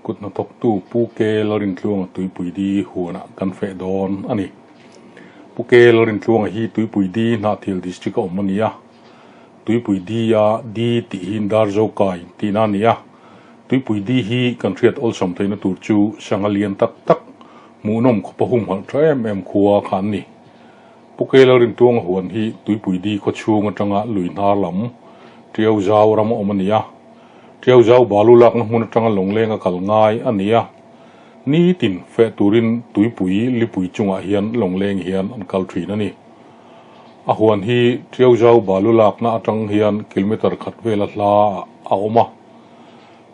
Kut hnathawktu Pu Ke Lalrintluanga Tuipui Di huanah kan feh dawn a ni. Pu Ke Lalrintluanga hi Tuipui Di Hnahthial District a awm a ni a. Tuipui Di a Di tih hi Darzo kai tihna a ni a. Tuipui Di hi kan hriat awlsam theihna tur chu sangha lian tak tak hmuhnawm khawpa humhalh tha em em khua kha an ni. Pu Ke Lalrintluanga huan hi Tuipui Di khawchhung atanga lui hnar lam Tiau Zau ram a awm a ni a. Tiau Zau balu lakna hmun atanga lawngleng a kal ngai a ni a. Nitin feh turin Tuipui lipui chungah hian lawngleng hian an kal thin a ni. A huan hi Tiau Zau balu lakna atang hian kilometer khat vela hla ah a awm a.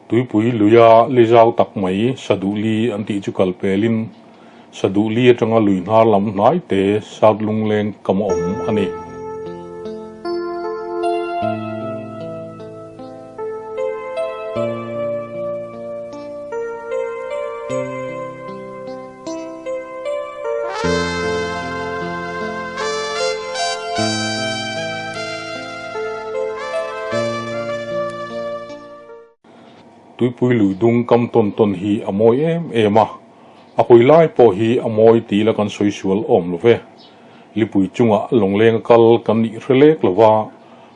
Tuipui luia li zau tak mai Saduhli an tih chu kal pelin Saduhli atanga lui hnar lam hnai te South Lungleng kam a awm a ni. Tuipui lui dung kam tawn tawn hi a mawi em em a, a hawi lai pawh hi a mawi ti ila kan sawi sual awm lo ve. Lipui chungah lawngleng a kal kan nih hre lek lo va,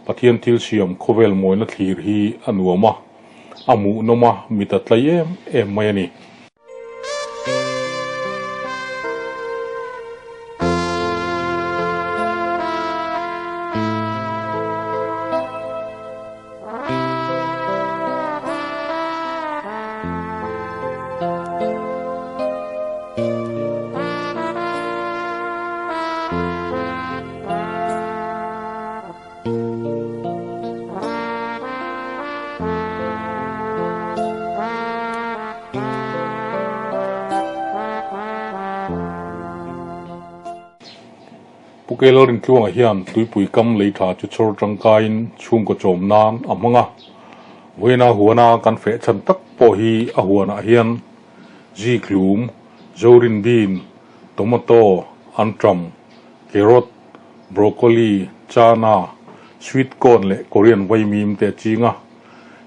Pathian thil siam khawvel mawina thlir hi a nuam a, a hmuhnawm a, mit a tlai em em mai a ni. Pu Keilo Rintluanga hian tuipui kam lei tha chu chhawr tangkaiin chhungkaw chawm nan a hmang a. Vawiina huana kan feh chhan tak pawh hi a huanah hian zikhlum, zorin bean, tomato, anṭam, carrot, Broccoli, chana, sweet corn leh Korean vaimim te a ching a.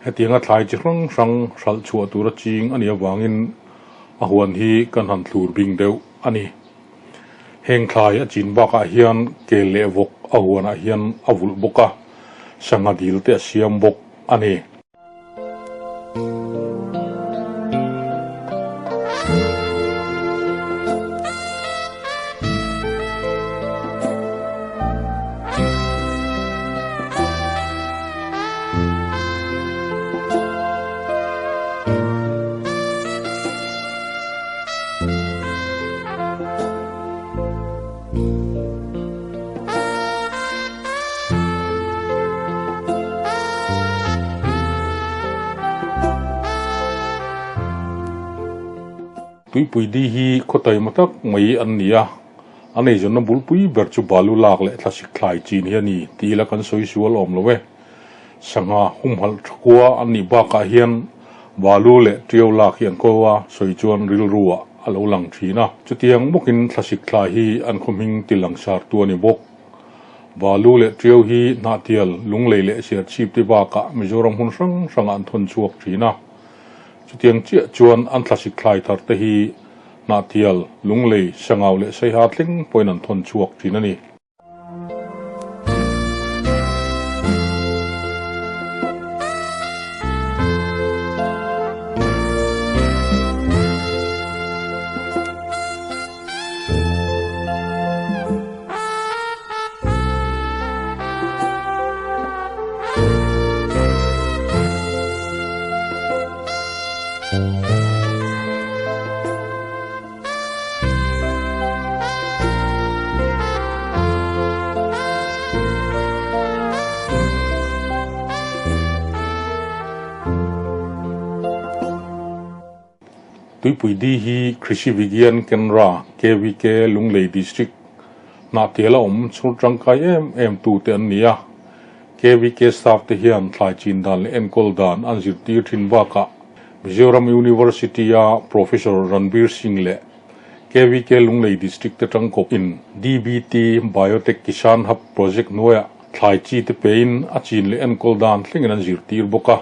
Hetianga thlai chi hrang hrang hralh chhuah tura ching a nih avangin a huan hi kan han thlur bing deuh a ni. Heng thlai a chin bakah hian kel leh vawk a huanah hian a vulh bawk a, sangha dil te a siam bawk a ni. Tuipui di hi khawtaima tak mai an ni a, a neizawnna bulpui ber chu balu lak leh thlasik thlai chin hi a ni tih ila kan sawi sual awm lo e. Sangha humhalh thakua an nih bakah hian balu leh tiau lak hi an ko a, sawi chuan rilru ah a lo lang thin a. Chutiang bawkin thlasik thlai hi an khaw hming ti langsartu a ni bawk. Balu leh Tiau hi Hnahtial, Lunglei leh Serchhip te bakah Mizoram hmun hrang hrangah an thawn chhuak thin a. Chutiang chiah chuan an thlasik thlai thar te hi Hnahtial, Lunglei, Sangau leh Saiha thleng pawhin an thawn chhuak thin a ni. Tuipui Di hi Krishi Vigyan Kendra, KVK, Lunglei District, Hnahtial a awm chhur tangkai em em tu te an ni a. KVK staff te hian thlai chin dan leh enkawl dan an zirtir thin bakah Mizoram University a Professor Ranbir Singh leh KVK Lunglei District te tangkawp in DBT Biotech Kisan Hub Project hnuaiah thlai chi te pein a chin leh enkawl dan thlengin an zirtir bawk a.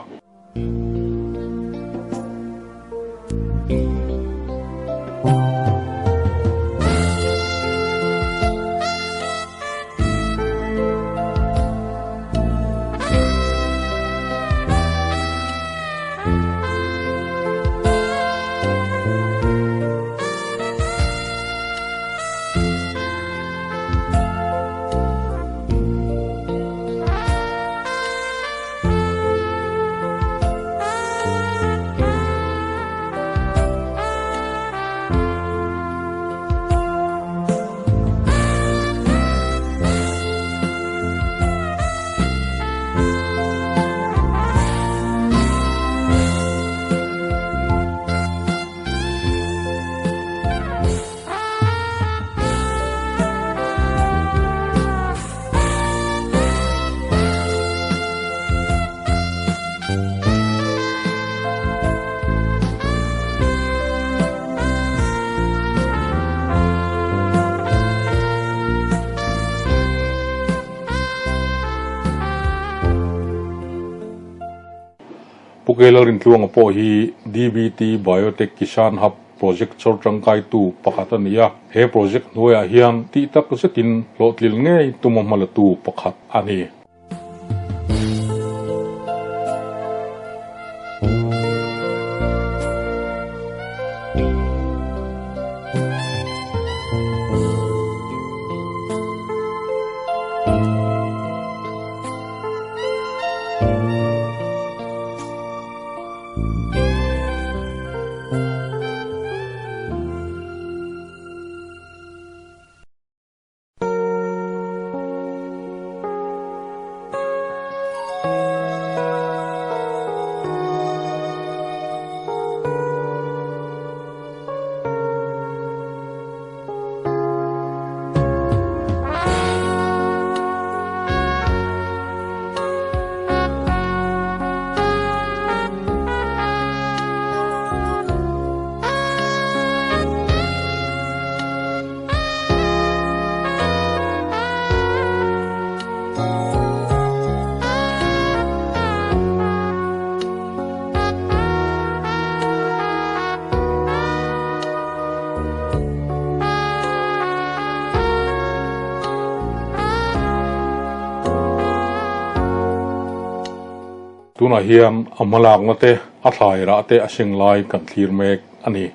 Pu Kela Rintluanga pawh hi DBT Biotech Kisan Hub Project chawr tangkaitu pakhat a ni a, he project hnuaiah hian tih tak zetin hlawhtlil ngei tuma hmalatu pakhat a ni. Tunah hian a hmalakna te, a thlai rah te a seng lai kan thlir mek a ni.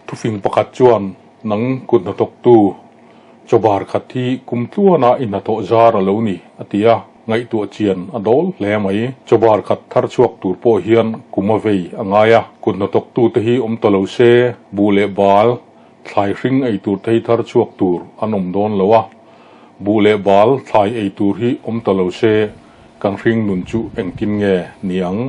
Thufing pakhat chuan nang kut hnathawktu chawbar khat hi kum tluana i hnathawh zar a lo ni a ti a, ngaihtuah chian a dawl hle mai. Chawbar khat thar chhuak tur pawh hian kum a vei a ngai a, kut hnathawktute hi awm ta lo se, buh leh bal, thlai hring ei tur te hi thar chhuak tur an awm dawn lo a, buh leh bal, thlai ei tur hi awm ta lo se, kan hring nun chu engtin nge ni ang?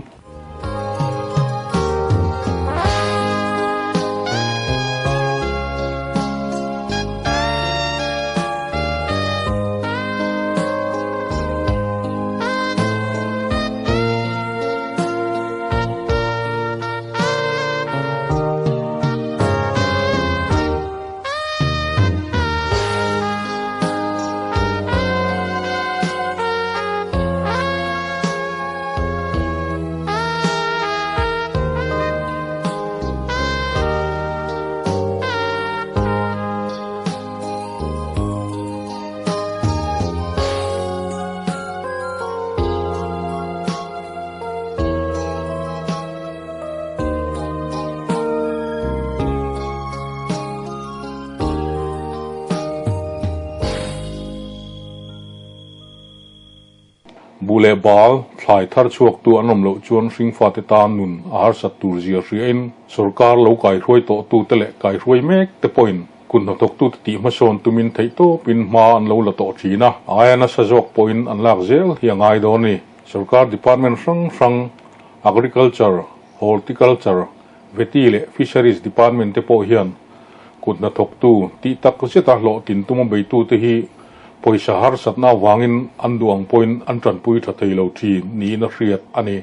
Buh leh bal, thlai thar chhuaktu an awm loh chuan hringfate tan nun a harsat tur zia hriain sorkar lo kaihruai tawhtute leh kaihruai mek te pawhin kut hnathawktute tih hmasawn tumin theihtawpin hma an lo la tawh thin a, aia nasa zawk pawhin an lak zel hi a ngai dawn a ni. Sorkar department hrang hrang, Agriculture, Horticulture, Veti leh Fisheries department te pawh hian kut hnathawktu tih tak zeta hlawhtlin tuma beitute hi pawisa harsatna avangin an duh ang pawhin an tanpui tha thei lo thin niin a hriat a ni.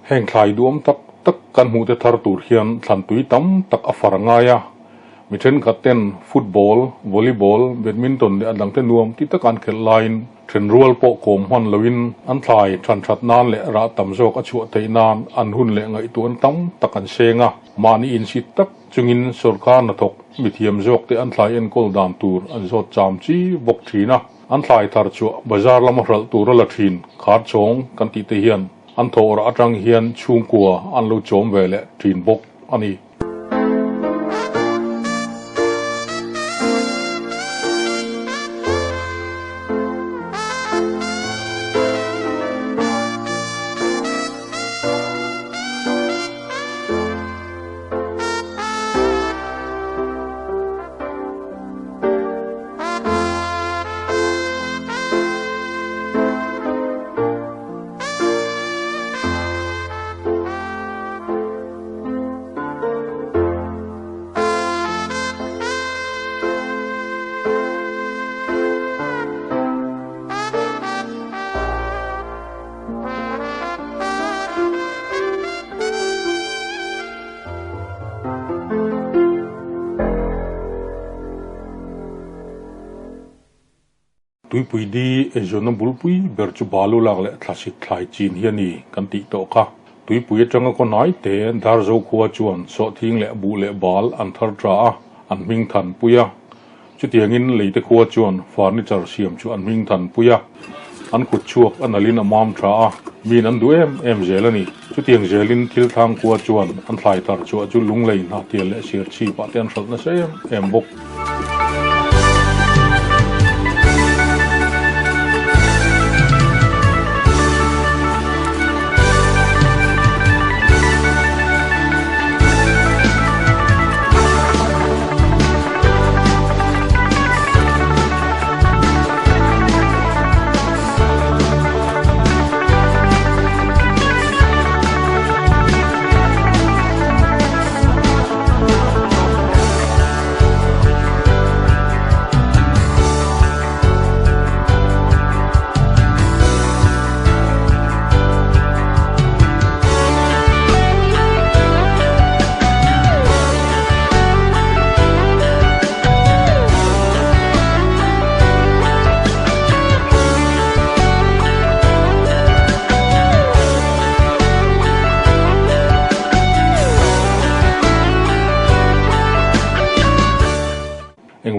Heng thlai duam tak tak kan hmuh te thar tur hian thlantui tam tak a far ngai a. Mi thenkhat ten football, volleyball, badminton leh a dangte nuam ti taka an khelh laiin thenrual pawh kawm hman loin an thlai than that nan leh rah tam zawk a chhuah theih nan an hun leh ngaihtuahna tam tak an seng a. Mahni insit tak chungin sorkar hnathawk mithiam zawkte an thlai enkawl dan tur an zawt cham chi bawk thin a. An thlai thar chhuah bazar lama hralh tur a la thin khar chawng kan tih te hian an thawhrah atang hian chhungkua an lo chawm ve leh thin bawk a ni. Tuipui di eizawnna bulpui ber chu balu lak leh thlasik thlai chin hi a ni kan tih tawh kha. Tuipui atanga khaw hnai te Darzo khua chuan sawhthing leh buh leh bal an thar tha a, an hming than pui a. Chutiangin leite khua chuan furniture siam chu an hming than pui a, an kut chhuak a nalhin a mam tha a, miin an duh em em zel a ni. Chutiang zelin thil thlang khua chuan an thlai tar chhuah chu lunglei hnahtial leh sir chhipah te an hralh nasa em em bawk.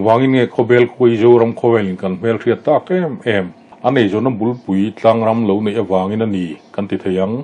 Engvangin nge Khawbel khua hi Zoram khawvelin kan hmelhriat tak em em? An eizawnna bulpui tlangram lo neih avangin a ni kan ti thei ang.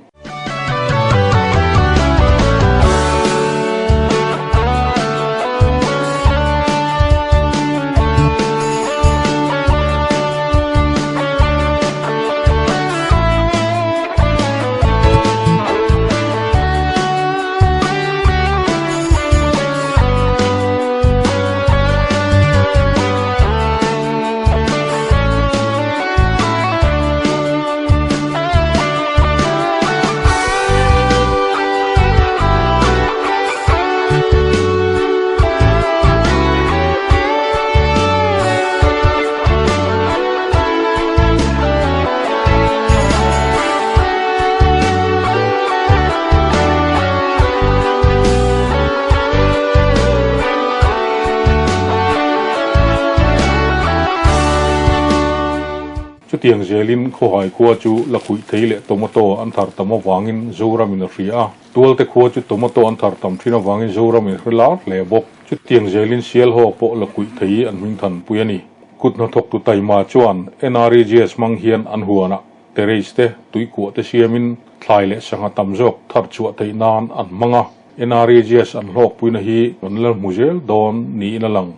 Chutiang zelin Khawhai khua chu Lakhuih thei leh tomato an thar tam avangin Zoramin a hria a. Tualte khua chu tomato an thar tam thin avangin Zoramin a hre lar hle bawk. Chutiang zelin Sialhawk pawh Lakhuih thei an hming thanpui a ni. Kut hnathawktu taima chuan NREGS hmang hian an huanah terrace te, tuikuah te siamin thlai leh sangha tam zawk thar chhuah theih nan an hmang a. NREGS an hlawkpuina hi kan la hmu zel dawn niin a lang.